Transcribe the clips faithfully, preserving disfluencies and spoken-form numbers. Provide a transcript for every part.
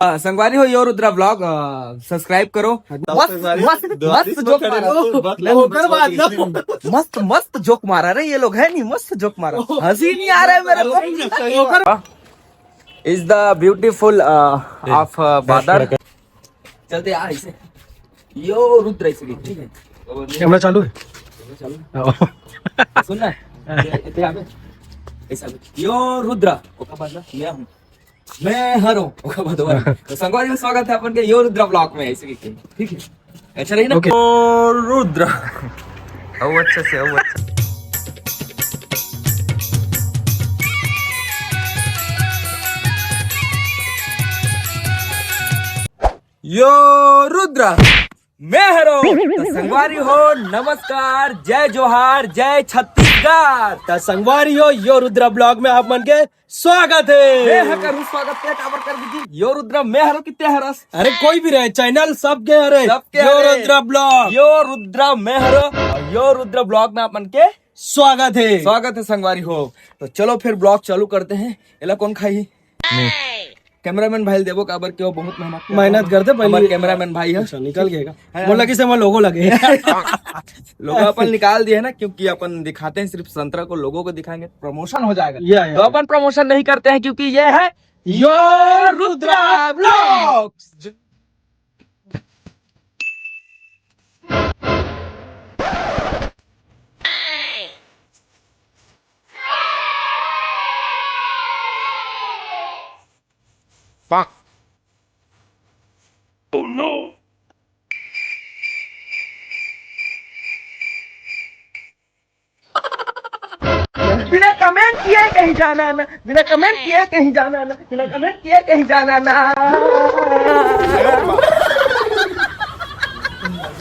अ, संगवारी हो, यो रुद्रा ब्लॉग, अ, सब्सक्राइब करो। मस्त, मस्त, मस्त जोक मारा। ओकर बाद ना। मस्त, मस्त जोक मारा रे ये लोग, है नहीं? मस्त जोक मारा। हंसी नहीं आ रहा है मेरे को। Is the beautiful, uh, of, अ, बादर। चलते यार इसे। यो रुद्र इसे, ठीक है। कैमरा चालू है? सुन ना। ये, ये यहाँ पे। ऐसा भी। यो रुद्रा, ओका बदला, मैं हूँ। मैं हरो, ओका बदला। तो संगवारी हो, स्वागत है अपन के यो रुद्रा ब्लॉग में, ऐसे भी। ठीक है। अच्छा रही ना? OK। यो रुद्रा। आओ अच्छा से, आओ अच्छा। यो रुद्रा, मैं हरो। तो संगवारी हो, नमस्कार, जय जोहार, जय छत्तीसगढ़। तो संगवारी हो, यो रुद्रा ब्लॉग में आप मन के स्वागत है। मैं ह करूँ स्वागत, ते काबर कर दीजिए। यो रुद्रा, मैं हरो कि ते हरस? अरे कोई भी रहे, चैनल सबके हरे। सबके यो हरे। रुद्रा ब्लॉग। यो रुद्रा, मैं हरो। और यो रुद्रा ब्लॉग में आप मन के स्वागत है। स्वागत है संगवारी हो। तो चलो फिर ब्लॉग चालू करते हैं। एला कौन खाई? कैमरामैन भाई ल देबो, काबर के वो बहुत मेहनत करथे। मेहनत करथे, पहले हमर कैमरामैन भाई है। अच्छा, निकल गएगा। है। मोला लगिस हे, मोर लोगो लगे। लोगो अपन निकाल दिए है ना, क्योंकि अपन दिखाते हैं सिर्फ संतरा को, लोगों को दिखाएंगे, प्रमोशन हो जाएगा। या, या। तो अपन प्रमोशन नहीं करते हैं, क्योंकि ये है यो रुद्रा ब्लॉग्स। बिना कमेंट किए कहीं जाना ना, बिना कमेंट किए कहीं जाना ना, बिना कमेंट किए कहीं जाना ना।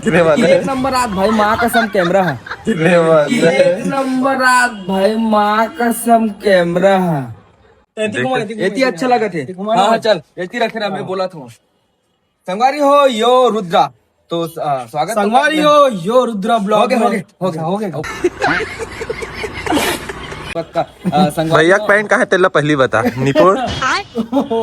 कितने बात है? एक नंबर आज भाई, माँ कसम कैमरा है। कितने बात है? एक नंबर आज भाई, माँ कसम कैमरा है। एती घुमा, एती घुमा, एती अच्छा लगा थे। एती घुमा। हाँ, हाँ, चल, एती रखे रहा, मैं बोला था। संगवारी हो, यो रुद्रा। तो, अ, स्वागत संगवारी हो, यो रुद्रा ब्लॉग हो गया, में। हो गया, हो गया, हो गया। पक्का। अ, संगवारी भैया हो। पैंट कहाँ है, तेला पहली बता, निपुण।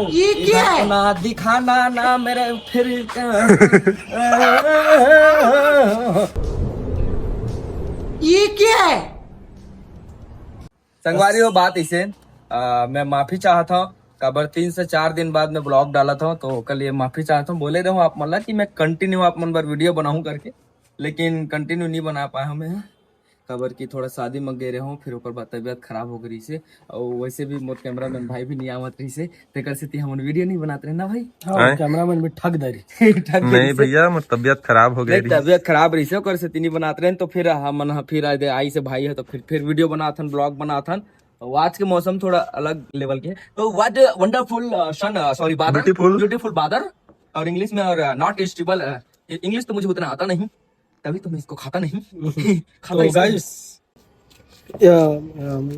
ये क्या है? ना दिखाना ना मेरे फिर। ये क्या है? संगवारी हो, बात इसे, अ, मैं माफी चाहत हूँ, काबर तीन से चार दिन बाद मैं ब्लॉग डालत हूँ, तो ओकर लिए माफी चाहत हूँ। बोले रहूँ आप मन ला कि मैं कंटिन्यू आप मन बर वीडियो बनाऊँ करके, लेकिन कंटिन्यू नहीं बना पाए हूँ मैं, काबर कि थोड़ा शादी में गए रहूँ, फिर ओकर बाद तबीयत खराब हो गई से, और वैसे भी मोर कैमरामैन भाई भी नहीं आवत रही से, तेकर सेती हमन वीडियो नहीं बनात रहे ना भाई। हाँ, आय? कैमरामैन भी ठग दे रही। ठग दे नहीं रही से। भैया, मोर तबीयत खराब हो गई नहीं, रही। तबीयत खराब रही से, ओकर सेती नहीं बनात रहे, तो फिर हमन ह फिर आए दे, आई से भाई है, तो फिर, फिर वीडियो बनाथन, ब्लॉग बनाथन। तो आज के मौसम थोड़ा अलग लेवल के है। तो what wonderful, uh, sun, uh, sorry, बादल, Beautiful। Beautiful बादल, और इंग्लिश में, और, अ, not stable, अ, इंग्लिश तो मुझे उतना आता नहीं, तभी तो मैं इसको खाता नहीं। खाता तो इसलिए। गाइस, या, अम,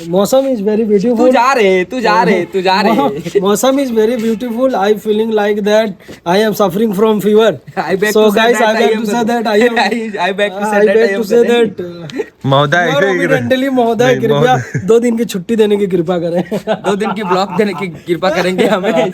मौसम is very beautiful। तू जा रे, तू जा रे, तू जा रे। मौ-, मौसम is very beautiful। I feeling like that I am suffering from fever। I beg So to say guys, that I I beg am to say that I am I, I beg to say I that I beg am to say suffering। That, uh, महोदय, you are ऐसे ही evidentally महोदय, नहीं, कृपया महोदय। दो दिन की छुट्टी देने की कृपा करें। दो दिन की ब्लॉग देने की कृपा करेंगे हमें।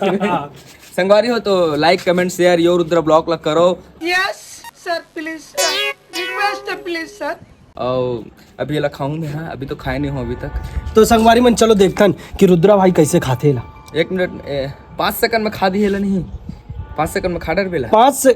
संगवारी हो तो लाइक, कमेंट, शेयर यो रुद्र ब्लॉग ला करो। Yes sir, please sir, request है please sir। और अभी एला खाऊं मैं, हाँ, अभी तो खाए नहीं हूँ अभी तक। तो संगवारी मन, चलो देखथन कि रुद्रा भाई कैसे खाथे एला। एक मिनट, ए, पाँच सेकंड में खा दिए ला नहीं, पाँच सेकंड में खा डर बेला। पाँच से,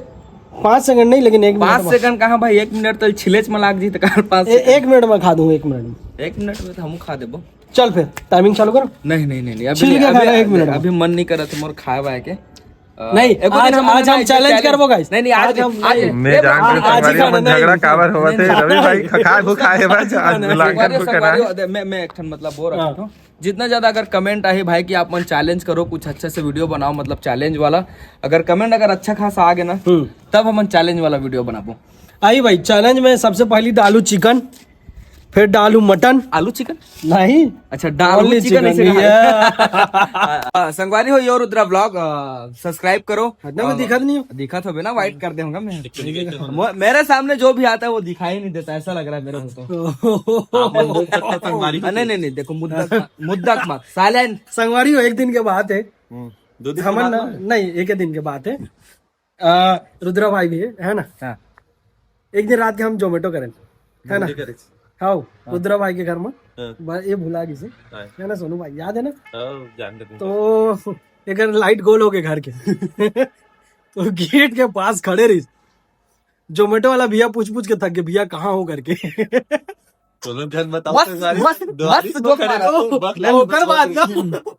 पाँच सेकंड नहीं, लेकिन एक मिनट पाँच में। सेकंड कहाँ भाई, एक मिनट तो छिलेच में लाग जी तो कहाँ पाँच ए-, सेकंड? एक मिनट में खा दूं, एक मिनट में। एक मिनट में तो हम खा देबो। चल फिर, टाइमिंग चालू करो। नहीं, नहीं, नहीं, नहीं, अभी छील नहीं, के अभी, खाना, एक मिनट में। अभी मन नहीं करत मोर खाए वाए के। अ, नहीं, एको आज दिन हम, हम आज हम नहीं, चैलेंज चैलेंज करबो, गाइस। नहीं, नहीं, आज आज हम, आज नहीं। मैं जान आज के आज ही संगवारी खाना मन नहीं, झगड़ा नहीं, काबर होवत नहीं, है, नहीं, रवि भाई, नहीं। खा, खा, वो खाए बस, आज संगवारी, बुलाकर संगवारी, कुछ करना है। संगवारी, मैं, मैं एक ठन मतलब वो रखत हाँ। हूँ। जितना ज्यादा अगर कमेंट आही भाई कि आप मन चैलेंज करो, कुछ अच्छा से वीडियो बनाओ, मतलब चैलेंज वाला, अगर कमेंट अगर अच्छा खासा आ गया ना, हम्म। तब हमन चैलेंज वाला वीडियो बनाबो। आई भाई, चैलेंज में सबसे पहली डालू चिकन, फिर डालू मटन। आलू चिकन? नहीं। अच्छा, डालू only चिकन चिकन, ऐसे कहा। Yeah। आ, संगवारी हो, यो रुद्रा ब्लॉग, आ, सब्सक्राइब करो। हटना में आ, दिखत नहीं हो। दिखत होबे ना, वाइट कर दे होगा मैं। मो-, मेरे सामने जो भी आता है वो दिखाई नहीं देता, ऐसा लग रहा है मेरे को तो। आप मन देख सकते हो संगवारी। आ, नहीं, नहीं, नहीं, देखो मुद्दा, मुद्दा मत, साइलेंट। संगवारी हो, एक दिन के बात है। हम्म। दो दिन के हमन बाद ना, में? नहीं, एक दिन के बात है। आ, रुद्रा भाई भी है, है ना? हाँ। एक दिन रात के हम Zomato करेन, है ना? हाँ, रुद्रा भाई के घर में। हाँ। ये भुला गिस, है ना सोनू भाई, याद है ना? हाँ, जान दे। तो एक लाइट गोल हो गए घर के। तो गेट के पास खड़े रही। Zomato वाला भैया पूछ पूछ के थक गए, "भैया कहाँ हो?" करके। मस्त, मस्त, मस्त जोक मारा। ओकर बाद ना,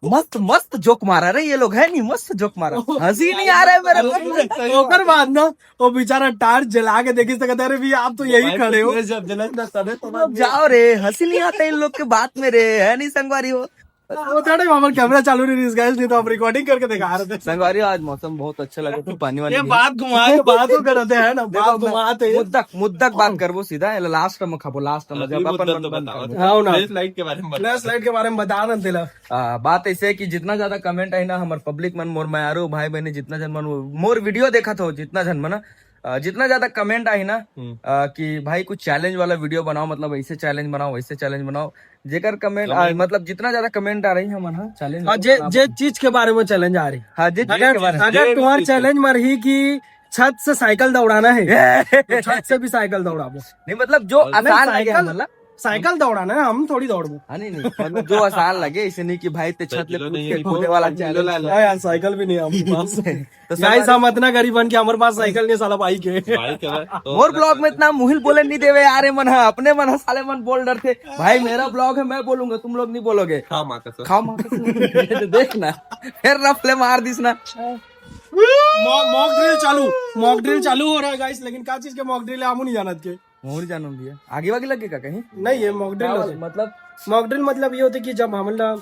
मस्त, मस्त जोक मारा रे ये लोग, है नहीं? मस्त जोक मारा, हंसी नहीं आ रहा है मेरे को। ओकर बाद ना, वो बेचारा टार्च जला के देखी सकता है, "अरे भैया, आप तो यही खड़े हो।" जब जलन ना तबे तो जाओ रे, हंसी नहीं आता इन लोग के बात में रे, है नहीं संगवारी हो? वो थोड़े हमारे कैमरा चालू नहीं रही, गाइस, नहीं तो हम रिकॉर्डिंग करके दिखा रहे थे। संगवारी, आज मौसम बहुत अच्छा लगा था, पानी वानी ये भी। बात घुमा के बात तो करते हैं ना, बात घुमाते हैं। मुद्दक, मुद्दक बात करबो सीधा, लास्ट में खाबो, लास्ट में जब अपन मन बंद करबो। हाँ ना। फ्लैश लाइट के बारे में बता। फ्लैश लाइट के बारे में बता ना तेला। आ, बात ऐसे है कि जितना ज्यादा कमेंट आई ना हमर पब्लिक मन, मोर मयारू भाई बहनी, जितना जन मन मोर वीडियो देखत हो, जितना जन मन, आ, जितना ज्यादा कमेंट आई ना, हम्म। आ, कि भाई कुछ चैलेंज वाला वीडियो बनाओ, मतलब ऐसे चैलेंज बनाओ, वैसे चैलेंज बनाओ, जेकर कमेंट, आ, कमेंट। मतलब जितना ज्यादा कमेंट आ रही है मन, हाँ, चैलेंज हाँ, वाला जे, बनाओ। जे चीज के बारे में चैलेंज आ रही। हाँ, जे चीज अगर, के बारे में। अगर जे भी तुम्हार चीज के। चैलेंज मर ही कि छत से साइकिल दौड़ाना है, तो छत से भी साइकिल दौड़ाबो। नहीं, मतलब जो और आसान नहीं, लगे साइकिल, मतलब। साइकिल दौड़ाना है, हम थोड़ी दौड़बो। हाँ, नहीं, नहीं, मतलब जो आसान लगे, ऐसे नहीं कि भाई ते छत ले कूद के कूदे वाला चैलेंज। हाँ यार, साइकिल भी नहीं है हमारे पास। तो गाइस, हम इतना गरीब बन के हमारे पास साइकिल नहीं, साला बाइक है। बाइक है भाई। तो मोर ब्लॉग में इतना मुहिल बोले नहीं देवे यार, ये मन ह, अपने मन ह साले मन बोल डरथे। भाई, मेरा ब्लॉग है, मैं बोलूंगा, तुम लोग नहीं बोलोगे। खा माँ कसम। खा माँ कसम। ये तो देख ना, फिर रफले मार दिस ना। मॉक ड्रिल चालू, मॉक ड्रिल चालू हो रहा है गाइस, लेकिन का चीज के मॉक ड्रिल है, हम नहीं जानत के। मोर जानूं भैया, आगे वागे लगे का कहीं? नहीं, ये मॉक ड्रिल क्या होते। मतलब? मॉक ड्रिल मतलब ये होते कि जब हमन ला, आ,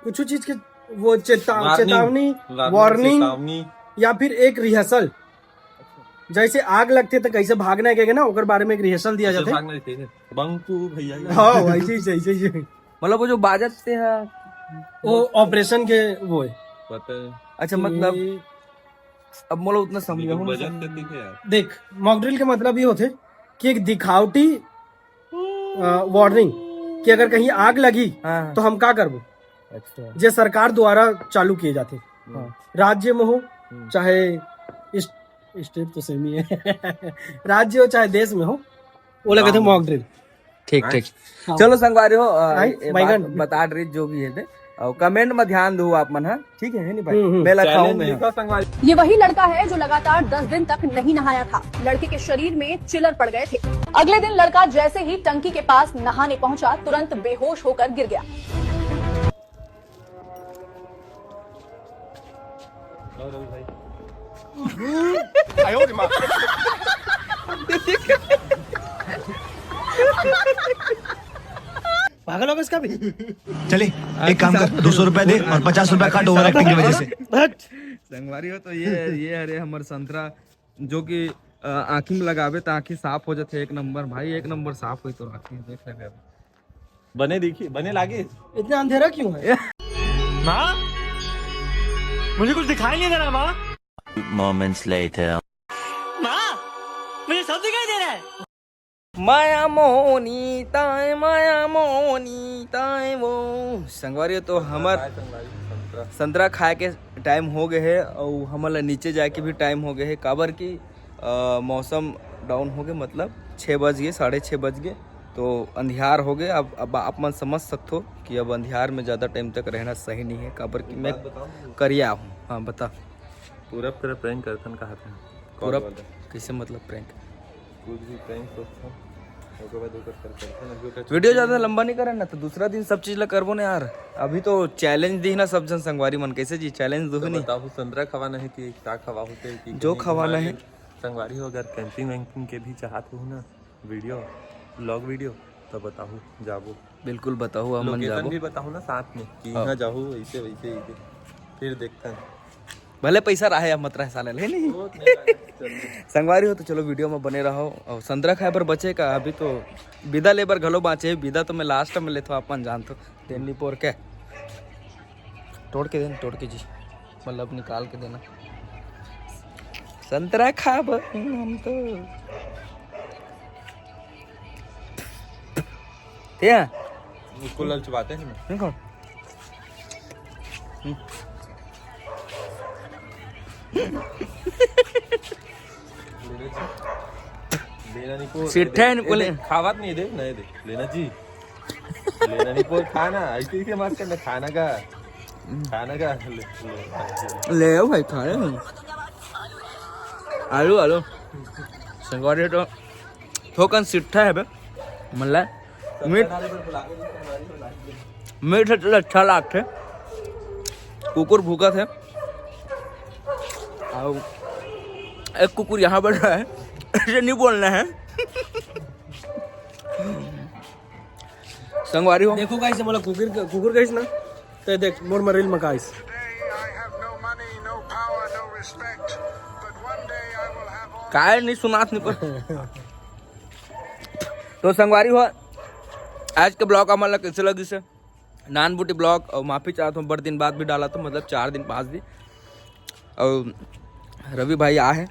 कुछ चीज के वो चेता-, वार्निंग, चेतावनी, वार्निंग, वार्निंग चेतावनी। या फिर एक रिहर्सल, जैसे आग लगते तो कैसे भागना है, क्या ना, ओकर बारे में एक रिहर्सल दिया जाते। भागना है, कैसे? बंकू भैया। हाँ, वैसे ही, सही, सही, सही। मतलब वो जो बाजत से है, वो ऑपरेशन के वो है। पता है। अच्छा, मतलब, ये अब मोला उतना समझ लेकिन हूँ, बजट समझ तो ठीक है यार। देख, मॉक ड्रिल के मतलब ये होते कि एक दिखावटी, अ, वार्निंग कि अगर कहीं आग लगी, हाँ। तो हम का करबो? अच्छा। जे सरकार द्वारा चालू किए जाते, हम्म। हाँ। राज्य में हो, हम्म। चाहे इस-, स्टेट तो सेम ही है। राज्य हो चाहे देश में हो, वो लगे थे हाँ। Mock drill. ठीक, हाँ। ठीक। हाँ। चलो संगवारी हो, अ, हाँ, ये बैगन। बात बता रही जो भी है ते। और कमेंट में ध्यान दो आप मन, हाँ? ठीक है, है नहीं भाई? हम्म, हम्म। मैं लखाऊं चैलेंज मैं, लिखा हाँ। संगवारी। ये वही लड़का है जो लगातार दस दिन तक नहीं नहाया था। लड़के के शरीर में चिलर पड़ गए थे। अगले दिन लड़का जैसे ही टंकी के पास नहाने पहुंचा, तुरंत बेहोश होकर गिर गया। और रवि भाई। पागल हो गया इसका भी। चले, एक काम कर, दो सौ रुपए दे और पचास रुपए काट ओवर एक्टिंग की वजह से। हट। संगवारी हो तो ये, ये हरे हमर संतरा, जो कि, अ, आँखी में लगाबे त आँखी साफ हो जाथे, एक नंबर भाई, एक नंबर साफ होई तो आँखी, देख लेबे अब। बने दिखी, बने लागे। इतना अंधेरा क्यों है? माँ, मुझे कुछ दिखाई नहीं दे रहा माँ। Moments later. माँ, मुझे सब दिखाई दे रहा है। माया मोहनी ताय, माया मोहनी ताय वो। संगवारी हो तो हमर संतरा खाए के टाइम हो गए है और हमन ला नीचे जाए के भी टाइम हो गए है, काबर कि, अ, मौसम डाउन हो गए, मतलब छः बज गए, साढ़े छः बज गए, तो अंधियार हो गए। अब, अब आप मन समझ सकथो कि अब अंधियार में ज़्यादा टाइम तक रहना सही नहीं है, काबर कि मैं करिया हूँ। हाँ, बता। पूरा, पूरा प्रैंक करथन कहा था। पूरा कैसे मतलब प्रैंक? कुछ भी प्रैंक सोचथन, ओकर बाद ओकर कर करथन, अभी ओकर वीडियो ज़्यादा लंबा नहीं करन ना, तो दूसरा दिन सब चीज़ ला करबो ना यार। अभी तो चैलेंज दी ना सब जन संगवारी मन, कैसे जी चैलेंज दो तो नहीं? बताओ, संतरा खवाना है कि का खवा होते कि जो कहीं खवाना घुमा है। ले। संगवारी हो, अगर कैंपिंग वैंपिंग के भी चाहत हो ना वीडियो, व्लॉग वीडियो, तो बताओ, जाबो। बिल्कुल बताओ, हम मन लोकेशन जाबो। भी बताओ ना साथ में कि हाँ। यहाँ जाओ, ऐसे वैसे, ऐसे, फिर देखते हैं। भले पैसा रहे या मत रहे साले, ले नहीं। वो नहीं रहे, चल। संगवारी हो तो चलो वीडियो में बने रहो। और संतरा खाए पर बचे का, अभी तो विदा ले बर घलो बाँचे, विदा तो मैं लास्ट में लेथो, अपन जानथो। तेन निपोर के तोड़ के देना, तोड़ के जी, मतलब निकाल के देना। संतरा खाब हम तो। ते हैं? उसको ललचवाते हैं ना। देखो। हम्म। लेना जी। लेना नहीं को सिट्ठा है, ए, नहीं को ले। देख, खावत नहीं, देख नहीं, देख लेना जी। लेना नहीं को खाना, ऐसे ही के मत करना, खाना का, खाना का ले, ले। ले आओ भाई, खा रहे हैं। आलू आलू। संगवारी हो तो थोकन सिट्ठा है बे। मतलब मीठ, मीठ है, चलो अच्छा लागथे। कुकुर भूखा थे। और एक कुकुर यहाँ बैठा है, ऐसे नहीं बोलना है। संगवारी हो। देखो गाइस, मोला कुकुर कुकुर गाइस ना, ते देख मोर मरील में गाइस। Today I have no money, no power, no respect, but one day I will have all. काय नहीं सुनात नहीं पर। तो संगवारी हो, आज के ब्लॉग हमन ला कैसे लगिस हे? नान बूटी ब्लॉग, और माफी चाहत हूँ, बड़ दिन बाद भी डाला तो, मतलब चार दिन पाँच दिन। और रवि भाई आ है,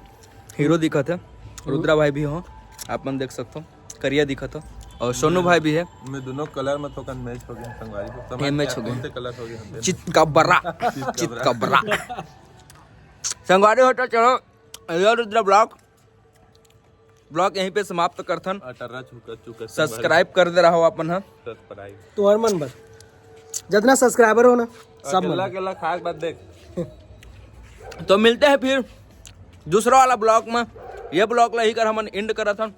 हीरो दिखत है, रुद्रा भाई भी हो, आप मन देख सकते हो, करिया दिखत हो, और सोनू भाई भी है। मैं दोनों कलर में थोकन मैच हो गया संगवारी हो। समझ ये मैच गया हो गया। कौन से कलर हो गया हम? चित कबरा, चित कबरा। संगवारी हो तो चलो, ये रुद्रा ब्लॉग, ब्लॉग यहीं पे समाप्त करथन। अटर्रा चुका चुका सब्सक्राइब कर दे रहो अपन, हाँ। सब्सक्राइब। तुहर मन बर जितना सब्सक्राइबर हो ना, सब अकेला मन। अकेला खाए के बाद देख। तो मिलते हैं फिर दूसरा वाला ब्लॉग में। ये ब्लॉग ला ही कर हमन एंड करत हन।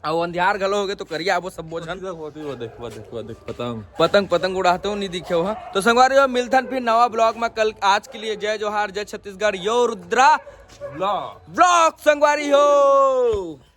और अंधियार घलो हो गए तो करिया आबो सब बोझन। वो देख, वो देख, वो देख, वो देख, पतंग। पतंग, पतंग उड़ाते हो, नहीं दिखे हो, हाँ। तो संगवारी हो, मिलथन फिर नवा ब्लॉग में कल। आज के लिए जय जोहार, जय छत्तीसगढ़, यो रुद्रा ब्लॉग। ब्लॉग संगवारी हो।